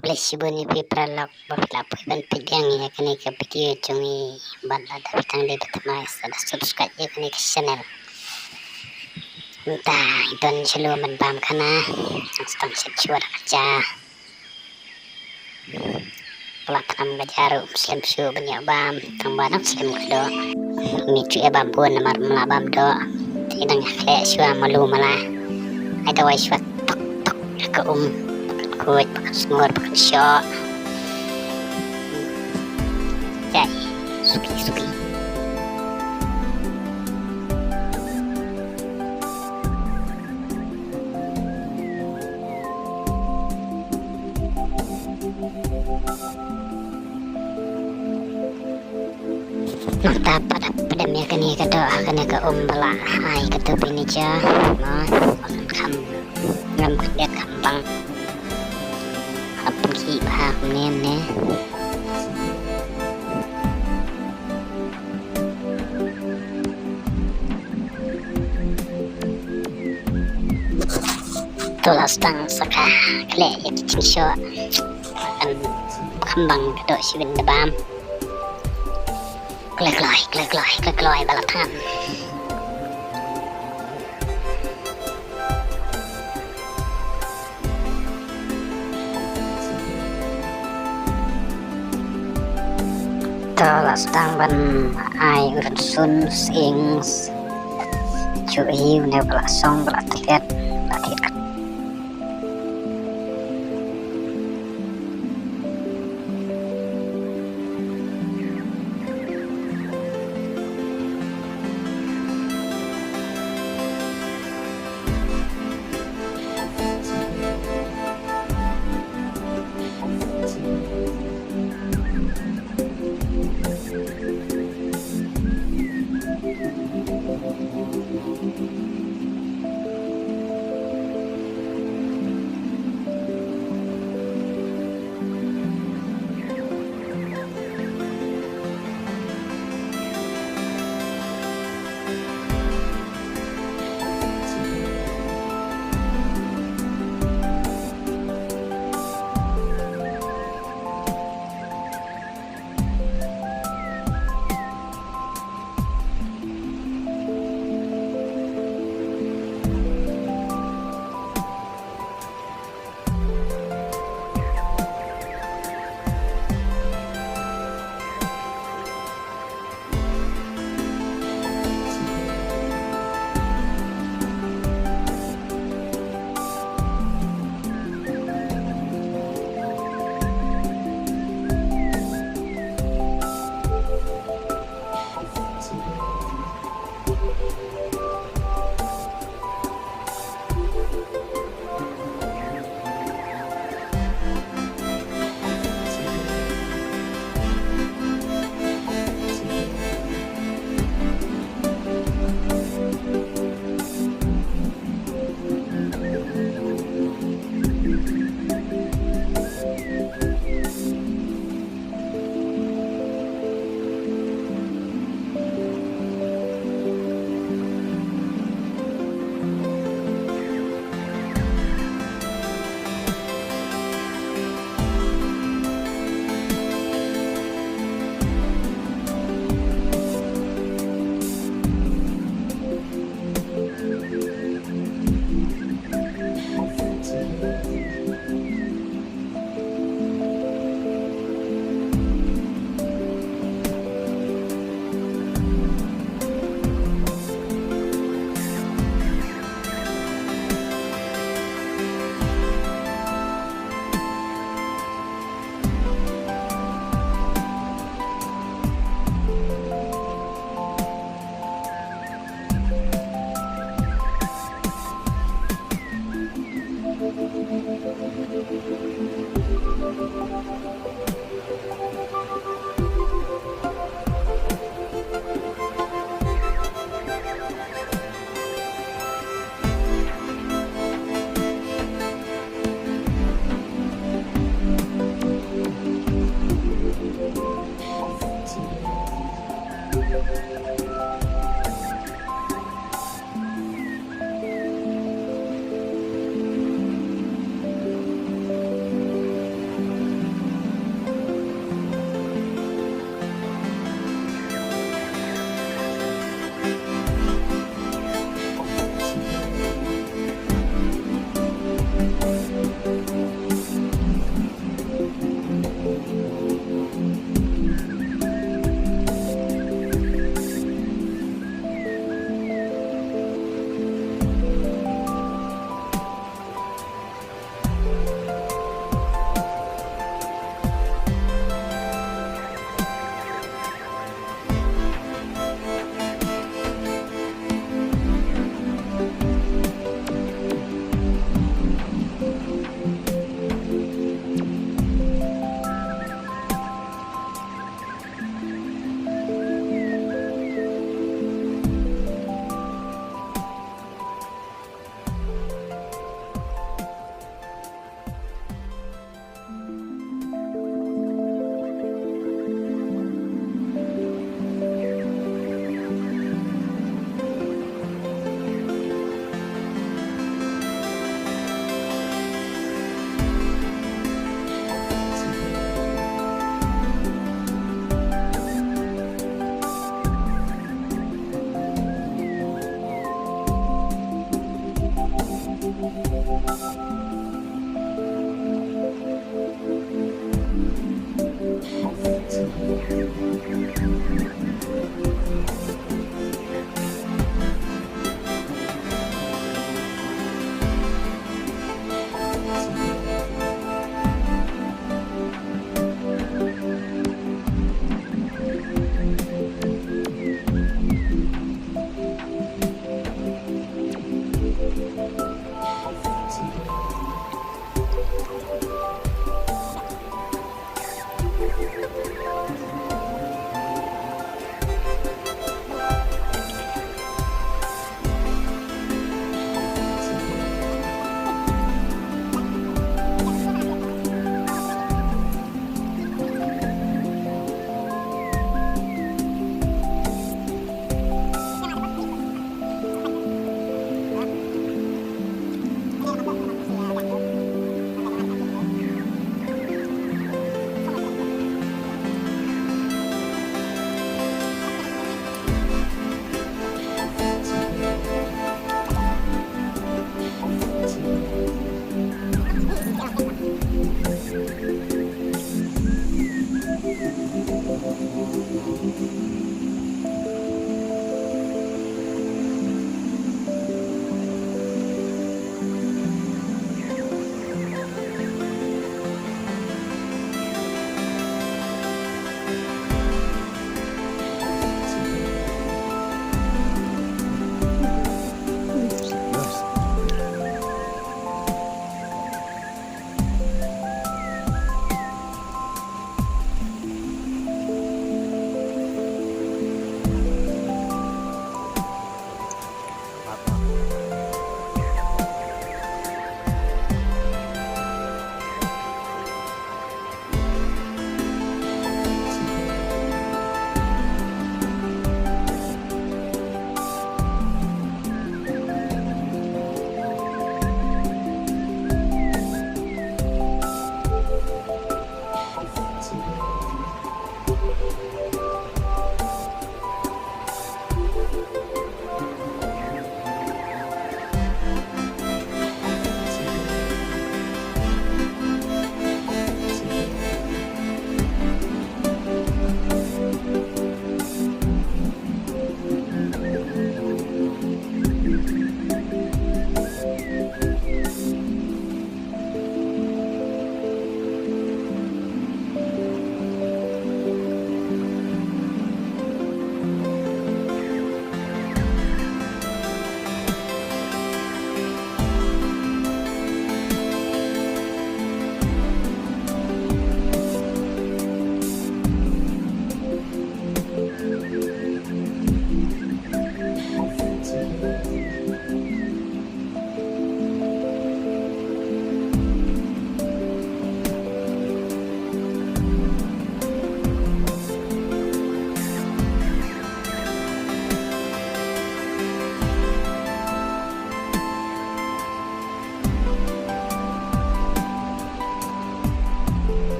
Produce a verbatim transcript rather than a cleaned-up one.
Khublei shibun ïa phi paralok ba phi la poi ban peit biang ïa kane ka video jong ngi. Bad lada phi tang dei ba thymmai sa da subscribe ïa kane ka channel. Mynta don shalor ban bam khana. Nang sdang shet shuwa da ka ja. Pla pnam ka ja ruh slem shuh ban ïa bam, tang ba nang slem ka doh. Ngi ju ïa bam bun namar ym lah bam doh. Te dang ïa khleh shuwa malu mala. Ai dawai shuwa tok tok ïa ka um. Khuid, pakat sngur, pakat shoh. Jai, suki suki. Nangta pat hap pdem ïa kane ka doh ha kane ka um ba la ai ka tu pini ja. Mo, ba kan kham ngam khyndiat kham bang. Hap pynkhih bha kumne ne. To la sdang sa ka khleh ïa ki jingshoh. Kan kham bang ka doh shibun da bam. Kloi kloi kloi kloi kloi kloi ba la than. To la sdang ban ai u rynsun sying. Ju i une ba la song ba la thied ba la thied.